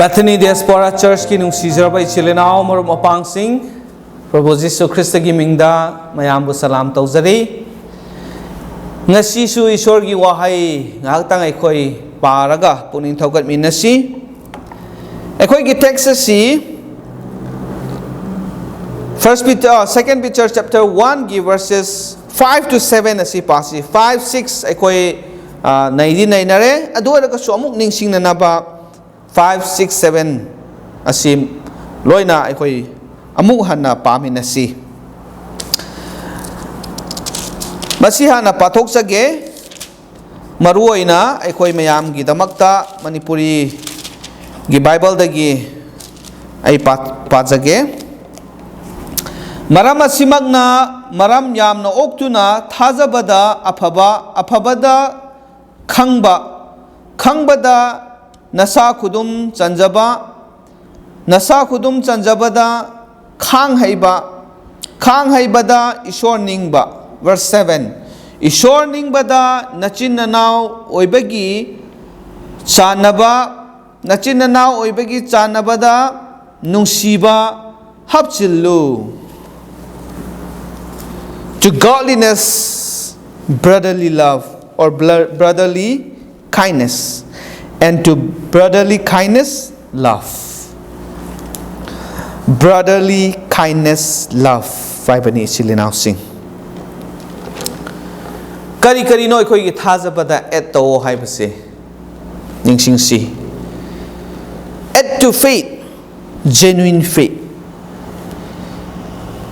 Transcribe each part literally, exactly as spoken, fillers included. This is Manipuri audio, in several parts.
Bethany Diaspora Churchꯀꯤ ꯅꯨꯡꯁꯤꯖꯔꯕ ꯏꯆꯤꯜ ꯏꯅꯥꯎ ꯃꯔꯨꯞ ꯃꯄꯥꯡꯁꯤꯡ, ꯄ꯭ꯔꯚꯨ ꯖꯤꯁꯨ ꯈ꯭ꯔꯤꯁꯇꯒꯤ ꯃꯤꯡꯗ ꯃꯌꯥꯝꯕꯨ ꯁꯂꯥꯝ ꯇꯧꯖꯔꯤ꯫ ꯉꯁꯤꯁꯨ ꯏꯁꯣꯔꯒꯤ ꯋꯥꯍꯩ ꯉꯥꯏꯍꯥꯛꯇꯪ ꯑꯩꯈꯣꯏ ꯄꯥꯔꯒ ꯄꯨꯛꯅꯤꯡ ꯊꯧꯒꯠꯃꯤꯟꯅꯁꯤ꯫ ꯑꯩꯈꯣꯏꯒꯤ text ꯑꯁꯤ First Peter, uh, Second Peter chapter one ꯒꯤ verses five to seven ꯑꯁꯤ ꯄꯥꯁꯤ꯫ Five, six ꯑꯩꯈꯣꯏ, ꯑ, ꯅꯩꯗꯤ ꯅꯩꯅꯔꯦ꯫ ꯑꯗꯨ ꯑꯣꯏꯔꯒꯁꯨ ꯑꯃꯨꯛ ꯅꯤꯡꯁꯤꯡꯅꯅꯕ five, six, seven ꯑꯁꯤ ꯂꯣꯏꯅ ꯑꯩꯈꯣꯏ ꯑꯃꯨꯛ ꯍꯟꯅ ꯄꯥꯃꯤꯟꯅꯁꯤ꯫ ꯃꯁꯤ ꯍꯥꯟꯅ ꯄꯥꯊꯣꯛꯆꯒꯦ꯫ ꯃꯔꯨꯑꯣꯏꯅ ꯑꯩꯈꯣꯏ ꯃꯌꯥꯝꯒꯤꯗꯃꯛꯇ ꯃꯅꯤꯄꯨꯔꯤꯒꯤ ꯕꯥꯏꯕꯜꯗꯒꯤ ꯑꯩ ꯄꯥ-, ꯄꯥꯖꯒꯦ꯫ "ꯃꯔꯝ ꯑꯁꯤꯃꯛꯅ ꯃꯔꯝ ꯌꯥꯝꯅ ꯑꯣꯛꯇꯨꯅ ꯊꯥꯖꯕꯗ ꯑꯐꯕ, ꯑꯐꯕꯗ ꯈꯪꯕ, ꯈꯪꯕꯗ ꯅꯁꯥ ꯈꯨꯗꯨꯝ ꯆꯟꯖꯕ, ꯅꯁꯥ ꯈꯨꯗꯨꯝ ꯆꯟꯖꯕꯗ ꯈꯥꯡ ꯍꯩꯕ, ꯈꯥꯡ ꯍꯩꯕꯗ ꯏꯁꯣꯔ ꯅꯤꯡꯕ"꯫ Verse seven, "ꯏꯁꯣꯔ ꯅꯤꯡꯕꯗ ꯅꯆꯤꯟ ꯅꯅꯥꯎ ꯑꯣꯏꯕꯒꯤ ꯆꯥꯟꯅꯕ, ꯅꯆꯤꯟ ꯅꯅꯥꯎ ꯑꯣꯏꯕꯒꯤ ꯆꯥꯟꯅꯕꯗ ꯅꯨꯡꯁꯤꯕ ꯍꯥꯞꯆꯤꯜꯂꯨ"꯫ "To godliness, brotherly love, or blo-, brotherly kindness, and to brotherly kindness, love." Brotherly kindness, love ꯍꯥꯏꯕꯅꯤ, ꯏꯆꯤꯜ ꯏꯅꯥꯎꯁꯤꯡ꯫ ꯀꯔꯤ ꯀꯔꯤꯅꯣ ꯑꯩꯈꯣꯏꯒꯤ ꯊꯥꯖꯕꯗ add ꯇꯧꯑꯣ ꯍꯥꯏꯕꯁꯦ? ꯅꯤꯡꯁꯤꯡꯁꯤ꯫ Add to faith, genuine faith.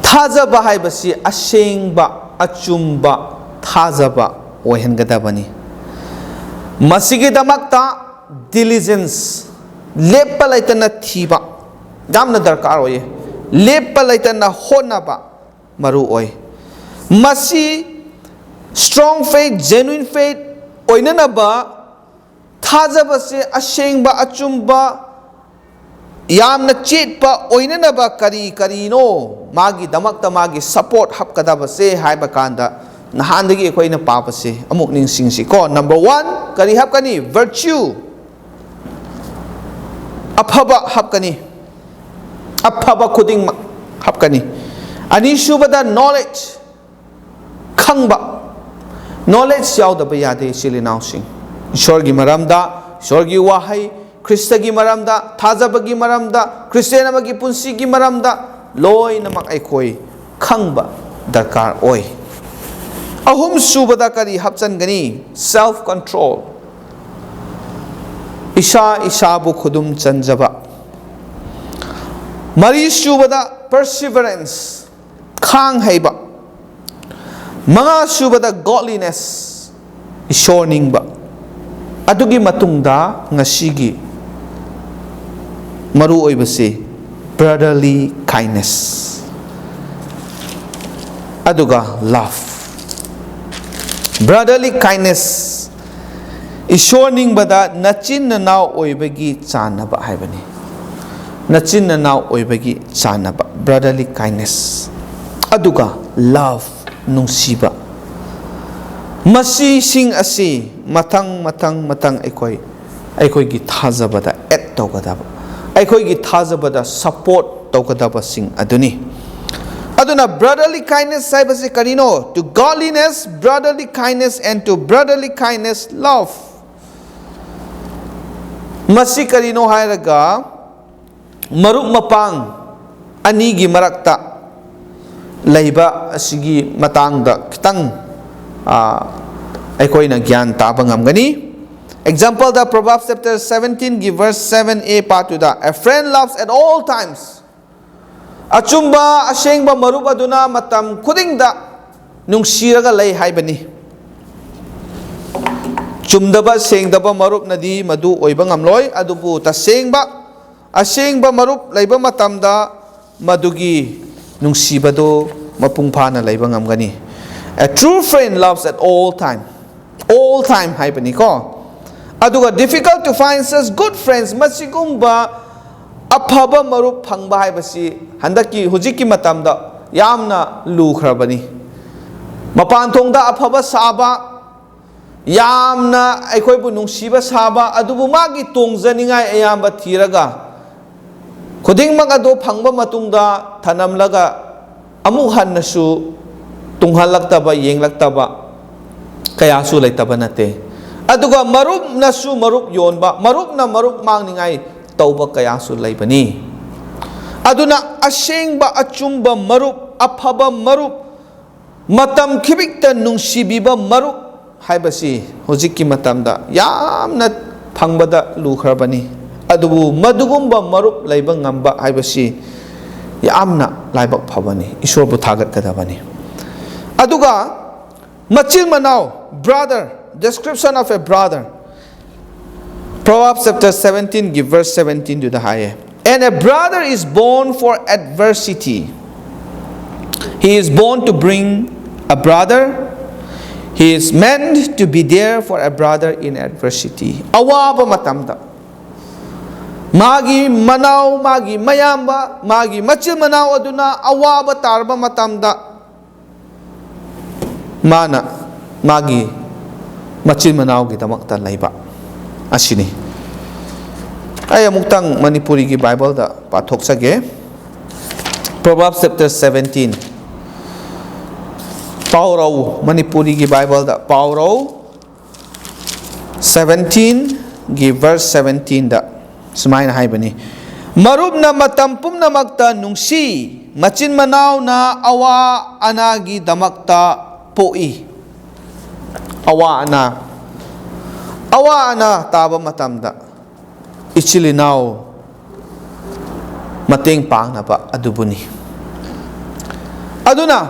ꯊꯥꯖꯕ ꯍꯥꯏꯕꯁꯤ ꯑꯁꯦꯡꯕ, ꯑꯆꯨꯝꯕ ꯊꯥꯖꯕ ꯑꯣꯏꯍꯟꯒꯗꯕꯅꯤ꯫ ꯃꯁꯤꯒꯤꯗꯃꯛꯇ diligence, ꯂꯦꯞꯄ ꯂꯩꯇꯅ ꯊꯤꯕ, ꯌꯥꯝꯅ ꯗꯔꯀꯥꯔ ꯑꯣꯏꯌꯦ꯫ ꯂꯦꯞꯄ ꯂꯩꯇꯅ ꯍꯣꯠꯅꯕ ꯃꯔꯨ ꯑꯣꯏ꯫ ꯃꯁꯤ strong faith, genuine faith ꯑꯣꯏꯅꯅꯕ, ꯊꯥꯖꯕꯁꯦ ꯑꯁꯦꯡꯕ, ꯑꯆꯨꯝꯕ, ꯌꯥꯝꯅ ꯆꯦꯠꯄ ꯑꯣꯏꯅꯅꯕ ꯀꯔꯤ ꯀꯔꯤꯅꯣ ꯃꯥꯒꯤꯗꯃꯛꯇ ꯃꯥꯒꯤ support ꯍꯥꯞꯀꯗꯕꯁꯦ ꯍꯥꯏꯕ ꯀꯥꯟꯗ, ꯅꯍꯥꯟꯗꯒꯤ ꯑꯩꯈꯣꯏꯅ ꯄꯥꯕꯁꯦ ꯑꯃꯨꯛ ꯅꯤꯡꯁꯤꯡꯁꯤꯀꯣ꯫ Number one, ꯀꯔꯤ ꯍꯥꯞꯀꯅꯤ? Virtue. ꯑꯐꯕ ꯍꯥꯞꯀꯅꯤ, ꯑꯐꯕ ꯈꯨꯗꯤꯡꯃꯛ ꯍꯥꯞꯀꯅꯤ꯫ ꯑꯅꯤꯁꯨꯕꯗ, knowledge, ꯈꯪꯕ꯫ Knowledge ꯌꯥꯎꯗꯕ ꯌꯥꯗꯦ, ꯏꯆꯤꯜ ꯏꯅꯥꯎꯁꯤꯡ꯫ ꯏꯁꯣꯔꯒꯤ ꯃꯔꯝꯗ, ꯏꯁꯣꯔꯒꯤ ꯋꯥꯍꯩ, ꯈ꯭ꯔꯤꯁꯇꯒꯤ ꯃꯔꯝꯗ, ꯊꯥꯖꯕꯒꯤ ꯃꯔꯝꯗ, ꯈ꯭ꯔꯤꯁꯇꯦꯟ ꯑꯃꯒꯤ ꯄꯨꯟꯁꯤꯒꯤ ꯃꯔꯝꯗ ꯂꯣꯏꯅꯃꯛ ꯑꯩꯈꯣꯏ ꯈꯪꯕ ꯗꯔꯀꯥꯔ ꯑꯣꯏ꯫ ꯑꯍꯨꯝ ꯁꯨꯕꯗ ꯀꯔꯤ ꯍꯥꯞꯆꯟꯒꯅꯤ? Self control, ꯏꯁꯥ ꯏꯁꯥꯕꯨ ꯈꯨꯗꯨꯝ ꯆꯟꯖꯕ꯫ ꯃꯔꯤ ꯁꯨꯕꯗ perseverance, ꯈꯥꯡ ꯍꯩꯕ꯫ ꯃꯉꯥ ꯁꯨꯕꯗ godliness, ꯏꯁꯣꯔ ꯅꯤꯡꯕ꯫ ꯑꯗꯨꯒꯤ ꯃꯇꯨꯡꯗ ꯉꯁꯤꯒꯤ ꯃꯔꯨ ꯑꯣꯏꯕꯁꯤ brotherly kindness, ꯑꯗꯨꯒ love꯫ Brotherly kindness, ꯏꯁꯣꯔ ꯅꯤꯡꯕꯗ ꯅꯆꯤꯟ ꯅꯅꯥꯎ ꯑꯣꯏꯕꯒꯤ ꯆꯥꯟꯅꯕ ꯍꯥꯏꯕꯅꯤ꯫ ꯅꯆꯤꯟ ꯅꯅꯥꯎ ꯑꯣꯏꯕꯒꯤ ꯆꯥꯟꯅꯕ, brotherly kindness꯫ ꯑꯗꯨꯒ love, ꯅꯨꯡꯁꯤꯕ꯫ ꯃꯁꯤꯁꯤꯡ ꯑꯁꯤ ꯃꯊꯪ ꯃꯊꯪ ꯃꯊꯪ ꯑꯩꯈꯣꯏ, ꯑꯩꯈꯣꯏꯒꯤ ꯊꯥꯖꯕꯗ add ꯇꯧꯒꯗꯕ, ꯑꯩꯈꯣꯏꯒꯤ ꯊꯥꯖꯕꯗ support ꯇꯧꯒꯗꯕꯁꯤꯡ ꯑꯗꯨꯅꯤ꯫ ꯑꯗꯨꯅ brotherly kindness ꯍꯥꯏꯕꯁꯤ ꯀꯔꯤꯅꯣ? To godliness, brotherly kindness, and to brotherly kindness, love꯫ ꯃꯁꯤ ꯀꯔꯤꯅꯣ ꯍꯥꯏꯔꯒ, ꯃꯔꯨꯞ ꯃꯄꯥꯡ ꯑꯅꯤꯒꯤ ꯃꯔꯛꯇ ꯂꯩꯕ ꯑꯁꯤꯒꯤ ꯃꯇꯥꯡꯗ ꯈꯤꯇꯪ, ꯑ, ꯑꯩꯈꯣꯏꯅ ꯒ꯭ꯌꯥꯟ ꯇꯥꯕ ꯉꯝꯒꯅꯤ꯫ Example ꯗ, Proverbs chapter seventeen ꯒꯤ verse seven A ꯄꯥꯗꯨꯗ, "A friend loves at all times." ꯑꯆꯨꯝꯕ, ꯑꯁꯦꯡꯕ ꯃꯔꯨꯞ ꯑꯗꯨꯅ ꯃꯇꯝ ꯈꯨꯗꯤꯡꯗ ꯅꯨꯡꯁꯤꯔꯒ ꯂꯩ ꯍꯥꯏꯕꯅꯤ꯫ ꯆꯨꯝꯗꯕ, ꯁꯦꯡꯗꯕ ꯃꯔꯨꯞꯅꯗꯤ ꯃꯗꯨ ꯑꯣꯏꯕ ꯉꯝꯂꯣꯏ, ꯑꯗꯨꯕꯨ ꯇꯁꯦꯡꯕ, ꯑꯁꯦꯡꯕ ꯃꯔꯨꯞ ꯂꯩꯕ ꯃꯇꯝꯗ ꯃꯗꯨꯒꯤ ꯅꯨꯡꯁꯤꯕꯗꯨ ꯃꯄꯨꯡ ꯐꯥꯅ ꯂꯩꯕ ꯉꯝꯒꯅꯤ꯫ A true friend loves at all time. All time ꯍꯥꯏꯕꯅꯤꯀꯣ꯫ ꯑꯗꯨꯒ difficult to find such good friends, ꯃꯁꯤꯒꯨꯝꯕ ꯑꯐꯕ ꯃꯔꯨꯞ ꯐꯪꯕ ꯍꯥꯏꯕꯁꯤ ꯍꯟꯗꯛꯀꯤ, ꯍꯧꯖꯤꯛꯀꯤ ꯃꯇꯝꯗ ꯌꯥꯝꯅ ꯂꯨꯈ꯭ꯔꯕꯅꯤ꯫ ꯃꯄꯥꯟ ꯊꯣꯡꯗ ꯑꯐꯕ ꯁꯥꯕ, ꯌꯥꯝꯅ ꯑꯩꯈꯣꯏꯕꯨ ꯅꯨꯡꯁꯤꯕ ꯁꯥꯕ, ꯑꯗꯨꯕꯨ ꯃꯥꯒꯤ ꯇꯣꯡꯖꯅꯤꯡꯉꯥꯏ ꯑꯌꯥꯝꯕ ꯊꯤꯔꯒ, ꯈꯨꯗꯤꯡꯃꯛ ꯑꯗꯨ ꯐꯪꯕ ꯃꯇꯨꯡꯗ ꯊꯅꯝꯂꯒ ꯑꯃꯨꯛ ꯍꯟꯅꯁꯨ ꯇꯨꯡꯍꯜꯂꯛꯇꯕ, ꯌꯦꯡꯂꯛꯇꯕ ꯀꯌꯥꯁꯨ ꯂꯩꯇꯕ ꯅꯠꯇꯦ꯫ ꯑꯗꯨꯒ ꯃꯔꯨꯞꯅꯁꯨ ꯃꯔꯨꯞ ꯌꯣꯟꯕ, ꯃꯔꯨꯞꯅ ꯃꯔꯨꯞ ꯃꯥꯡꯅꯤꯡꯉꯥꯏ ꯇꯧꯕ ꯀꯌꯥꯁꯨ ꯂꯩꯕꯅꯤ꯫ ꯑꯗꯨꯅ ꯑꯁꯦꯡꯕ ꯑꯆꯨꯝꯕ ꯃꯔꯨꯞ, ꯑꯐꯕ ꯃꯔꯨꯞ, ꯃꯇꯝ ꯈꯤꯕꯤꯛꯇ ꯅꯨꯡꯁꯤꯕꯤꯕ ꯃꯔꯨꯞ ꯍꯥꯏꯕꯁꯤ ꯍꯧꯖꯤꯛꯀꯤ ꯃꯇꯝꯗ ꯌꯥꯝꯅ ꯐꯪꯕꯗ ꯂꯨꯈ꯭ꯔꯕꯅꯤ꯫ ꯑꯗꯨꯕꯨ ꯃꯗꯨꯒꯨꯝꯕ ꯃꯔꯨꯞ ꯂꯩꯕ ꯉꯝꯕ ꯍꯥꯏꯕꯁꯤ ꯌꯥꯝꯅ ꯂꯥꯏꯕꯛ ꯐꯕꯅꯤ, ꯏꯁꯣꯔꯕꯨ ꯊꯥꯒꯠꯀꯗꯕꯅꯤ꯫ ꯑꯗꯨꯒ ꯃꯆꯤꯟ ꯃꯅꯥꯎ, brother, description of a brother, Proverbs chapter seventeen ꯒꯤ verse seventeen ꯗꯨꯗ ꯍꯥꯏꯌꯦ, "And a brother is born for adversity. He is born to bring a brother. He is meant to be there for a brother in adversity." ꯑꯋꯥꯕ ꯃꯇꯝꯗ ꯃꯥꯒꯤ ꯃꯅꯥꯎ, ꯃꯥꯒꯤ ꯃꯌꯥꯝꯕ, ꯃꯥꯒꯤ ꯃꯆꯤꯟ ꯃꯅꯥꯎ ꯑꯗꯨꯅ ꯑꯋꯥꯕ ꯇꯥꯔꯕ ꯃꯇꯝꯗ ꯃꯥꯅ ꯃꯥꯒꯤ ꯃꯆꯤꯟ ꯃꯅꯥꯎꯒꯤꯗꯃꯛꯇ ꯂꯩꯕ ꯑꯁꯤꯅꯤ꯫ ꯑꯩ ꯑꯃꯨꯛꯇꯪ ꯃꯅꯤꯄꯨꯔꯤꯒꯤ ꯕꯥꯏꯕꯜꯗ ꯄꯥꯊꯣꯛꯆꯒꯦ꯫ Proverbs chapter seventeen, ꯄꯥꯎꯔꯧ, ꯃꯅꯤꯄꯨꯔꯤꯒꯤ ꯕꯥꯏꯕꯜꯗ ꯄꯥꯎꯔꯧ seventeen ꯒꯤ verse seventeen ꯗ ꯁꯨꯃꯥꯏꯅ ꯍꯥꯏꯕꯅꯤ, "ꯃꯔꯨꯞꯅ ꯃꯇꯝ ꯄꯨꯝꯅꯃꯛꯇ ꯅꯨꯡꯁꯤ, ꯃꯆꯤꯟ ꯃꯅꯥꯎꯅ ꯑꯋꯥ ꯑꯅꯥꯒꯤꯗꯃꯛꯇ ꯄꯣꯛꯏ꯫" ꯑꯋꯥ ꯑꯅꯥ, ꯑꯋꯥ ꯑꯅꯥ ꯇꯥꯕ ꯃꯇꯝꯗ ꯏꯆꯤꯜ ꯏꯅꯥꯎ ꯃꯇꯦꯡ ꯄꯥꯡꯅꯕ ꯑꯗꯨꯕꯨꯅꯤ꯫ ꯑꯗꯨꯅ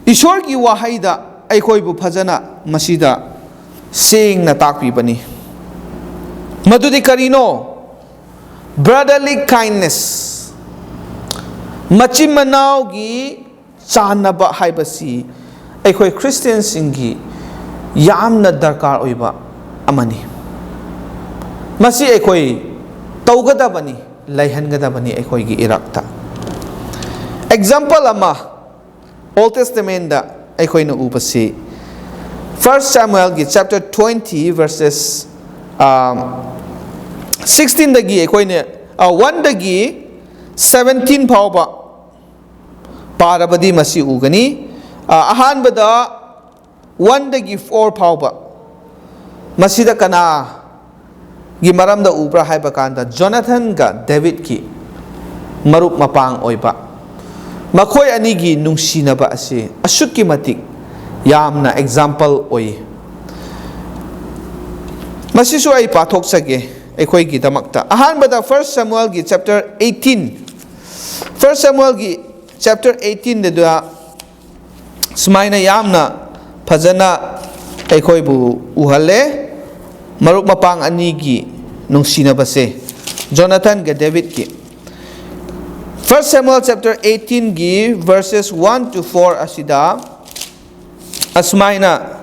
ꯏꯁꯣꯔꯒꯤ ꯋꯥꯍꯩꯗ ꯑꯩꯈꯣꯏꯕꯨ ꯐꯖꯅ ꯃꯁꯤꯗ ꯁꯦꯡꯅ ꯇꯥꯛꯄꯤꯕꯅꯤ꯫ ꯃꯗꯨꯗꯤ ꯀꯔꯤꯅꯣ? Brotherly kindness, ꯃꯆꯤꯟ ꯃꯅꯥꯎꯒꯤ ꯆꯥꯟꯅꯕ ꯍꯥꯏꯕꯁꯤ ꯑꯩꯈꯣꯏ ꯈ꯭ꯔꯤꯁꯇꯤꯌꯥꯟꯁꯤꯡꯒꯤ ꯌꯥꯝꯅ ꯗꯔꯀꯥꯔ ꯑꯣꯏꯕ ꯑꯃꯅꯤ꯫ ꯃꯁꯤ ꯑꯩꯈꯣꯏ ꯇꯧꯒꯗꯕꯅꯤ, ꯂꯩꯍꯟꯒꯗꯕꯅꯤ ꯑꯩꯈꯣꯏꯒꯤ ꯏꯔꯛꯇ꯫ Example ꯑꯃ, Old Testament ꯗ ꯑꯩꯈꯣꯏꯅ ꯎꯕꯁꯤ, First Samuelꯒꯤ chapter twenty verses, um, sixteenꯗꯒꯤ ꯑꯩꯈꯣꯏꯅ, uh, oneꯗꯒꯤ seventeen ꯐꯥꯎꯕ ꯄꯥꯔꯕꯗꯤ ꯃꯁꯤ ꯎꯒꯅꯤ꯫ Uh, ꯑꯍꯥꯟꯕꯗ oneꯗꯒꯤ four ꯐꯥꯎꯕ꯫ ꯃꯁꯤꯗ ꯀꯅꯥꯒꯤ ꯃꯔꯝꯗ ꯎꯕ꯭ꯔꯥ ꯍꯥꯏꯕ ꯀꯥꯟꯗ, ꯖꯣꯅꯥꯊꯟꯒ ꯗꯦꯕꯤꯠꯀꯤ ꯃꯔꯨꯞ ꯃꯄꯥꯡ ꯑꯣꯏꯕ, ꯃꯈꯣꯏ ꯑꯅꯤꯒꯤ ꯅꯨꯡꯁꯤꯅꯕ ꯑꯁꯤ ꯑꯁꯨꯛꯀꯤ ꯃꯇꯤꯛ ꯌꯥꯝꯅ example ꯑꯣꯏ꯫ ꯃꯁꯤꯁꯨ ꯑꯩ ꯄꯥꯊꯣꯛꯆꯒꯦ ꯑꯩꯈꯣꯏꯒꯤꯗꯃꯛꯇ꯫ ꯑꯍꯥꯟꯕꯗ First Samuelꯒꯤ chapter eighteen, First Samuelꯒꯤ chapter eighteenꯗꯨꯗ ꯁꯨꯃꯥꯏꯅ ꯌꯥꯝꯅ ꯐꯖꯅ ꯑꯩꯈꯣꯏꯕꯨ ꯎꯍꯜꯂꯦ꯫ ꯃꯔꯨꯞ ꯃꯄꯥꯡ ꯑꯅꯤꯒꯤ ꯅꯨꯡꯁꯤꯅꯕꯁꯦ, ꯖꯣꯅꯥꯊꯟꯒ ꯗꯦꯕꯤꯠꯀꯤ꯫ First Samuel chapter eighteenꯒꯤ verses one to four ꯑꯁꯤꯗ ꯑꯁꯨꯃꯥꯏꯅ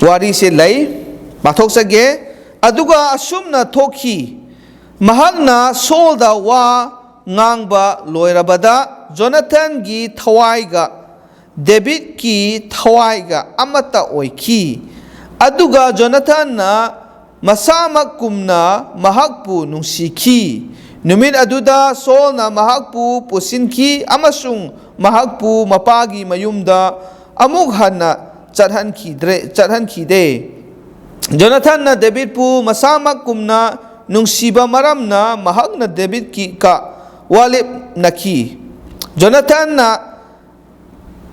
ꯋꯥꯔꯤꯁꯦ ꯂꯩ, ꯄꯥꯊꯣꯛꯆꯒꯦ꯫ ꯑꯗꯨꯒ ꯑꯁꯨꯝꯅ ꯊꯣꯛꯈꯤ, ꯃꯍꯥꯛꯅ ꯁꯣꯜꯗ ꯋꯥ ꯉꯥꯡꯕ ꯂꯣꯏꯔꯕꯗ, ꯖꯣꯅꯥꯊꯟꯒꯤ ꯊꯋꯥꯏꯒ ꯗꯦꯕꯤꯠꯀꯤ ꯊꯋꯥꯏꯒ ꯑꯃꯠꯇ ꯑꯣꯏꯈꯤ꯫ ꯑꯗꯨꯒ ꯖꯣꯅꯥꯊꯟꯅ ꯃꯁꯥꯃꯛꯀꯨꯝꯅ ꯃꯍꯥꯛꯄꯨ ꯅꯨꯡꯁꯤꯈꯤ꯫ ꯅꯨꯃꯤꯠ ꯑꯗꯨꯗ ꯁꯣꯜꯅ ꯃꯍꯥꯛꯄꯨ ꯄꯨꯁꯤꯟꯈꯤ ꯑꯃꯁꯨꯡ ꯃꯍꯥꯛꯄꯨ ꯃꯄꯥꯒꯤ ꯃꯌꯨꯝꯗ ꯑꯃꯨꯛ ꯍꯟꯅ ꯆꯠꯍꯟꯈꯤꯗ꯭ꯔꯦ, ꯆꯠꯍꯟꯈꯤꯗꯦ꯫ ꯖꯣꯅꯥꯊꯟꯅ ꯗꯦꯕꯤꯠꯄꯨ ꯃꯁꯥꯃꯛꯀꯨꯝꯅ ꯅꯨꯡꯁꯤꯕ ꯃꯔꯝꯅ ꯃꯍꯥꯛꯅ ꯗꯦꯕꯤꯠꯀꯤ ꯀ ꯋꯥꯂꯦꯞꯅꯈꯤ꯫ ꯖꯣꯅꯥꯊꯟꯅ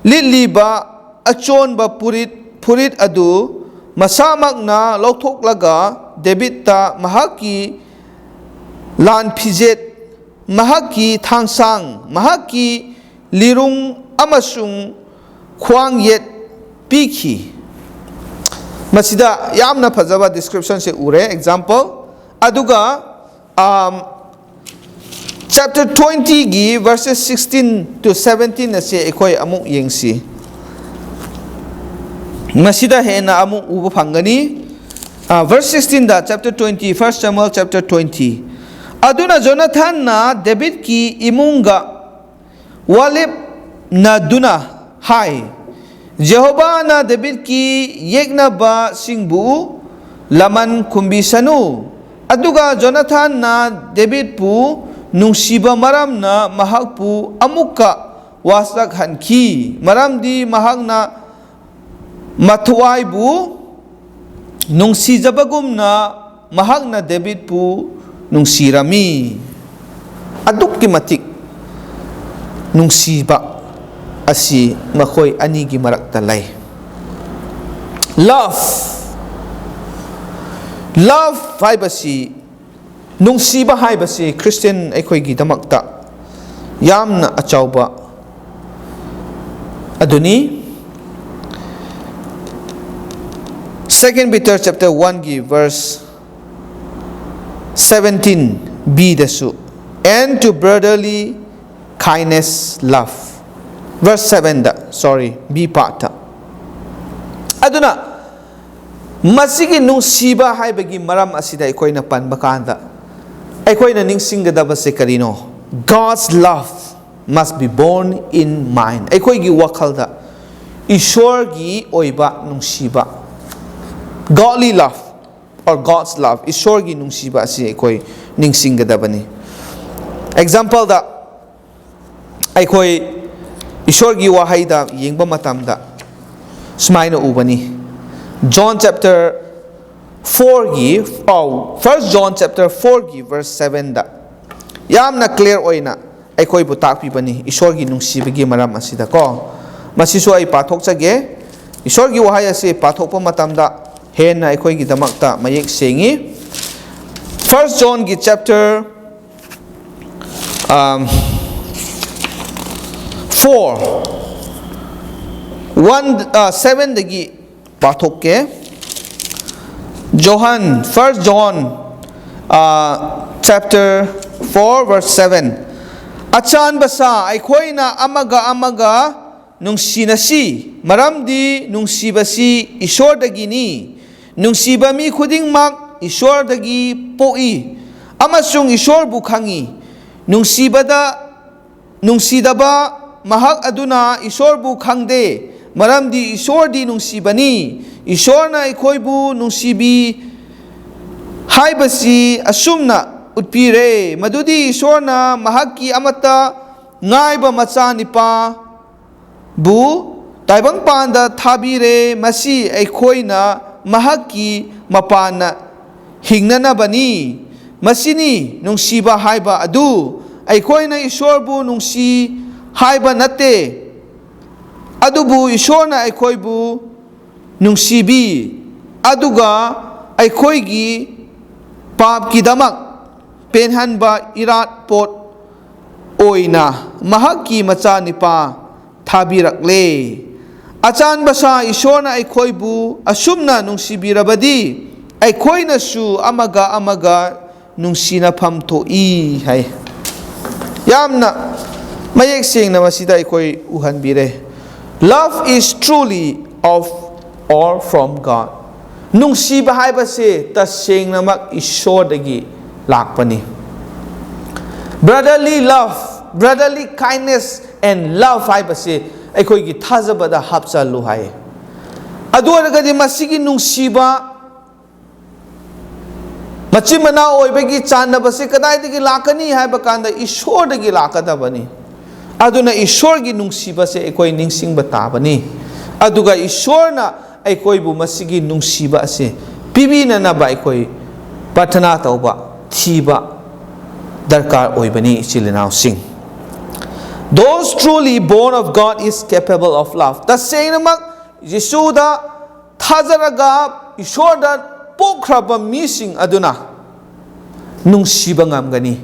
ꯂꯤꯠꯂꯤꯕ ꯑꯆꯣꯟꯕ ꯐꯨꯔꯤꯠ, ꯐꯨꯔꯤꯠ ꯑꯗꯨ ꯃꯁꯥꯃꯛꯅ ꯂꯧꯊꯣꯛꯂꯒ ꯗꯦꯕꯤꯠꯇ ꯃꯍꯥꯛꯀꯤ ꯂꯥꯟ ꯐꯤꯖꯦꯠ, ꯃꯍꯥꯛꯀꯤ ꯊꯥꯡꯁꯥꯡ, ꯃꯍꯥꯛꯀꯤ ꯂꯤꯔꯨꯡ ꯑꯃꯁꯨꯡ ꯈ꯭ꯋꯥꯡ ꯌꯦꯠ ꯄꯤꯈꯤ꯫ ꯃꯁꯤꯗ ꯌꯥꯝꯅ ꯐꯖꯕ descriptionꯁꯦ ꯎꯔꯦ, example꯫ ꯑꯗꯨꯒ, um, chapter twentyꯒꯤ verses sixteen to seventeen ꯑꯁꯦ ꯑꯩꯈꯣꯏ ꯑꯃꯨꯛ ꯌꯦꯡꯁꯤ꯫ ꯃꯁꯤꯗ ꯍꯦꯟꯅ ꯑꯃꯨꯛ ꯎꯕ ꯐꯪꯒꯅꯤ꯫ Uh, verse sixteenꯗ, chapter twenty, First Samuel chapter twenty꯫ ꯑꯗꯨꯅ ꯖꯣꯅꯥꯊꯟꯅ ꯗꯦꯕꯤꯠꯀꯤ ꯏꯃꯨꯡꯒ ꯋꯥꯂꯦꯞꯅꯗꯨꯅ ꯍꯥꯏ, ꯖꯦꯍꯣꯚꯥꯅ ꯗꯦꯕꯤꯗꯀꯤ ꯌꯦꯛꯅꯕꯁꯤꯡꯕꯨ ꯂꯃꯟ ꯈꯨꯝꯕꯤꯁꯅꯨ꯫ ꯑꯗꯨꯒ ꯖꯣꯅꯥꯊꯥꯟꯅ ꯗꯦꯕꯤꯗꯄꯨ ꯅꯨꯡꯁꯤꯕ ꯃꯔꯝꯅ ꯃꯍꯥꯛꯄꯨ ꯑꯃꯨꯛꯀ ꯋꯥꯁꯛꯍꯟꯈꯤ, ꯃꯔꯝꯗꯤ ꯃꯍꯥꯛꯅ ꯃꯊꯋꯥꯏꯕꯨ ꯅꯨꯡꯁꯤꯖꯕꯒꯨꯝꯅ ꯃꯍꯥꯛꯅ ꯗꯦꯕꯤꯗꯄꯨ ꯅꯨꯡꯁꯤꯔꯝꯃꯤ꯫ ꯑꯗꯨꯛꯀꯤ ꯃꯇꯤꯛ ꯅꯨꯡꯁꯤꯕ ꯑꯁꯤ ꯃꯈꯣꯏ ꯑꯅꯤꯒꯤ ꯃꯔꯛꯇ ꯂꯩ꯫ Love, love ꯍꯥꯏꯕꯁꯤ, ꯅꯨꯡꯁꯤꯕ ꯍꯥꯏꯕꯁꯤ ꯈ꯭ꯔꯤꯁꯇꯤꯌꯟ ꯑꯩꯈꯣꯏꯒꯤꯗꯃꯛꯇ ꯌꯥꯝꯅ ꯑꯆꯧꯕ ꯑꯗꯨꯅꯤ꯫ Second Peter chapter one ꯒꯤ verse seventeen B ꯗꯁꯨ, "And to brotherly kindness love." Verse seven the, sorry, B part ꯇ꯫ ꯑꯗꯨꯅ ꯃꯁꯤꯒꯤ ꯅꯨꯡꯁꯤꯕ ꯍꯥꯏꯕꯒꯤ ꯃꯔꯝ ꯑꯁꯤꯗ ꯑꯩꯈꯣꯏꯅ ꯄꯟꯕ ꯀꯥꯟꯗ, ꯑꯩꯈꯣꯏꯅ ꯅꯤꯡꯁꯤꯡꯒꯗꯕꯁꯦ ꯀꯔꯤꯅꯣ? God's love must be born in mind. ꯑꯩꯈꯣꯏꯒꯤ ꯋꯥꯈꯜꯗ ꯏꯁꯣꯔꯒꯤ ꯑꯣꯏꯕ ꯅꯨꯡꯁꯤꯕ, godly love or God's love, ꯏꯁꯣꯔꯒꯤ ꯅꯨꯡꯁꯤꯕ ꯑꯁꯤ ꯑꯩꯈꯣꯏ ꯅꯤꯡꯁꯤꯡꯒꯗꯕꯅꯤ꯫ Example ꯗ, ꯑꯩꯈꯣꯏ ꯏꯁꯣꯔꯒꯤ ꯋꯥꯍꯩꯗ ꯌꯦꯡꯕ ꯃꯇꯝꯗ ꯁꯨꯃꯥꯏꯅ ꯎꯕꯅꯤ꯫ John chapter four ꯒꯤ, ꯑꯧ, First John chapter four ꯒꯤ verse seven ꯗ ꯌꯥꯝꯅ clear ꯑꯣꯏꯅ ꯑꯩꯈꯣꯏꯕꯨ ꯇꯥꯛꯄꯤꯕꯅꯤ ꯏꯁꯣꯔꯒꯤ ꯅꯨꯡꯁꯤꯕꯒꯤ ꯃꯔꯝ ꯑꯁꯤꯗꯀꯣ꯫ ꯃꯁꯤꯁꯨ ꯑꯩ ꯄꯥꯊꯣꯛꯆꯒꯦ꯫ ꯏꯁꯣꯔꯒꯤ ꯋꯥꯍꯩ ꯑꯁꯤ ꯄꯥꯊꯣꯛꯄ ꯃꯇꯝꯗ ꯍꯦꯟꯅ ꯑꯩꯈꯣꯏꯒꯤꯗꯃꯛꯇ ꯃꯌꯦꯛ ꯁꯦꯡꯉꯤ꯫ First John ꯒꯤ chapter, um, four, one, uh, seven ꯗꯒꯤ ꯄꯥꯊꯣꯛꯀꯦ꯫ ꯖꯣꯍꯟ, First John, uh, chapter four verse seven, "ꯑꯆꯥꯟꯕꯁꯥ, ꯑꯩꯈꯣꯏꯅ ꯑꯃꯒ ꯑꯃꯒ ꯅꯨꯡꯁꯤꯅꯁꯤ, ꯃꯔꯝꯗꯤ ꯅꯨꯡꯁꯤꯕꯁꯤ ꯏꯁꯣꯔꯗꯒꯤꯅꯤ꯫ ꯅꯨꯡꯁꯤꯕ ꯃꯤ ꯈꯨꯗꯤꯡꯃꯛ ꯏꯁꯣꯔꯗꯒꯤ ꯄꯣꯛꯏ ꯑꯃꯁꯨꯡ ꯏꯁꯣꯔꯕꯨ ꯈꯪꯏ꯫ ꯅꯨꯡꯁꯤꯕꯗ, ꯅꯨꯡꯁꯤꯗꯕ ꯃꯍꯥꯛ ꯑꯗꯨꯅ ꯏꯁꯣꯔꯕꯨ ꯈꯪꯗꯦ, ꯃꯔꯝꯗꯤ ꯏꯁꯣꯔꯗꯤ ꯅꯨꯡꯁꯤꯕꯅꯤ꯫ ꯏꯁꯣꯔꯅ ꯑꯩꯈꯣꯏꯕꯨ ꯅꯨꯡꯁꯤꯕꯤ ꯍꯥꯏꯕꯁꯤ ꯑꯁꯨꯝꯅ ꯎꯠꯄꯤꯔꯦ, ꯃꯗꯨꯗꯤ ꯏꯁꯣꯔꯅ ꯃꯍꯥꯛꯀꯤ ꯑꯃꯠꯇ ꯉꯥꯏꯕ ꯃꯆꯥꯅꯤꯄꯥꯕꯨ ꯇꯥꯏꯕꯪꯄꯥꯟꯗ ꯊꯥꯕꯤꯔꯦ꯫ ꯃꯁꯤ ꯑꯩꯈꯣꯏꯅ ꯃꯍꯥꯛꯀꯤ ꯃꯄꯥꯟꯅ ꯍꯤꯡꯅꯅꯕꯅꯤ꯫ ꯃꯁꯤꯅꯤ ꯅꯨꯡꯁꯤꯕ ꯍꯥꯏꯕ ꯑꯗꯨ꯫ ꯑꯩꯈꯣꯏꯅ ꯏꯁꯣꯔꯕꯨ ꯅꯨꯡꯁꯤ ꯍꯥꯏꯕ ꯅꯠꯇꯦ, ꯑꯗꯨꯕꯨ ꯏꯁꯣꯔꯅ ꯑꯩꯈꯣꯏꯕꯨ ꯅꯨꯡꯁꯤꯕꯤ, ꯑꯗꯨꯒ ꯑꯩꯈꯣꯏꯒꯤ ꯄꯥꯞꯀꯤꯗꯃꯛ ꯄꯦꯟꯍꯟꯕ ꯏꯔꯥꯠ ꯄꯣꯠ ꯑꯣꯏꯅ ꯃꯍꯥꯛꯀꯤ ꯃꯆꯥꯅꯤꯄꯥ ꯊꯥꯕꯤꯔꯛꯂꯦ꯫ ꯑꯆꯥꯟꯕꯁꯥ ꯏꯁꯣꯔꯅ ꯑꯩꯈꯣꯏꯕꯨ ꯑꯁꯨꯝꯅ ꯅꯨꯡꯁꯤꯕꯤꯔꯕꯗꯤ, ꯑꯩꯈꯣꯏꯅꯁꯨ ꯑꯃꯒ ꯑꯃꯒ ꯅꯨꯡꯁꯤꯅꯐꯝ ꯊꯣꯛꯏ ꯍꯥꯏ꯫ ꯌꯥꯝꯅ ꯃꯌꯦꯛ ꯁꯦꯡꯅ ꯃꯁꯤꯗ ꯑꯩꯈꯣꯏ ꯎꯍꯟꯕꯤꯔꯦ꯫ Love is truly of or from God. ꯅꯨꯡꯁꯤꯕ ꯍꯥꯏꯕꯁꯦ ꯇꯁꯦꯡꯅꯃꯛ ꯏꯁꯣꯔꯗꯒꯤ ꯂꯥꯛꯄꯅꯤ꯫ Brotherly love, brotherly kindness and love ꯍꯥꯏꯕꯁꯦ ꯑꯩꯈꯣꯏꯒꯤ ꯊꯥꯖꯕꯗ ꯍꯥꯞꯆꯜꯂꯨ ꯍꯥꯏ꯫ ꯑꯗꯨ ꯑꯣꯏꯔꯒꯗꯤ ꯃꯁꯤꯒꯤ ꯅꯨꯡꯁꯤꯕ, ꯃꯆꯤꯟ ꯃꯅꯥꯎ ꯑꯣꯏꯕꯒꯤ ꯆꯥꯟꯅꯕꯁꯦ ꯀꯗꯥꯏꯗꯒꯤ ꯂꯥꯛꯀꯅꯤ ꯍꯥꯏꯕ ꯀꯥꯟꯗ ꯏꯁꯣꯔꯗꯒꯤ ꯂꯥꯛꯀꯗꯕꯅꯤ꯫ ꯑꯗꯨꯅ ꯏꯁꯣꯔꯒꯤ ꯅꯨꯡꯁꯤꯕꯁꯦ ꯑꯩꯈꯣꯏ ꯅꯤꯡꯁꯤꯡꯕ ꯇꯥꯕꯅꯤ꯫ ꯑꯗꯨꯒ ꯏꯁꯣꯔꯅ ꯑꯩꯈꯣꯏꯕꯨ ꯃꯁꯤꯒꯤ ꯅꯨꯡꯁꯤꯕ ꯑꯁꯦ ꯄꯤꯕꯤꯅꯅꯕ ꯑꯩꯈꯣꯏ ꯄ꯭ꯔꯊꯅꯥ ꯇꯧꯕ, ꯊꯤꯕ ꯗꯔꯀꯥꯔ ꯑꯣꯏꯕꯅꯤ, ꯏꯆꯤꯜ ꯏꯅꯥꯎꯁꯤꯡ꯫ Those truly born of God is capable of love. ꯇꯁꯦꯡꯅꯃꯛ ꯌꯤꯁꯨꯗ ꯊꯥꯖꯔꯒ ꯏꯁꯣꯔꯗ ꯄꯣꯛꯈ꯭ꯔꯕ ꯃꯤꯁꯤꯡ ꯑꯗꯨꯅ ꯅꯨꯡꯁꯤꯕ ꯉꯝꯒꯅꯤ꯫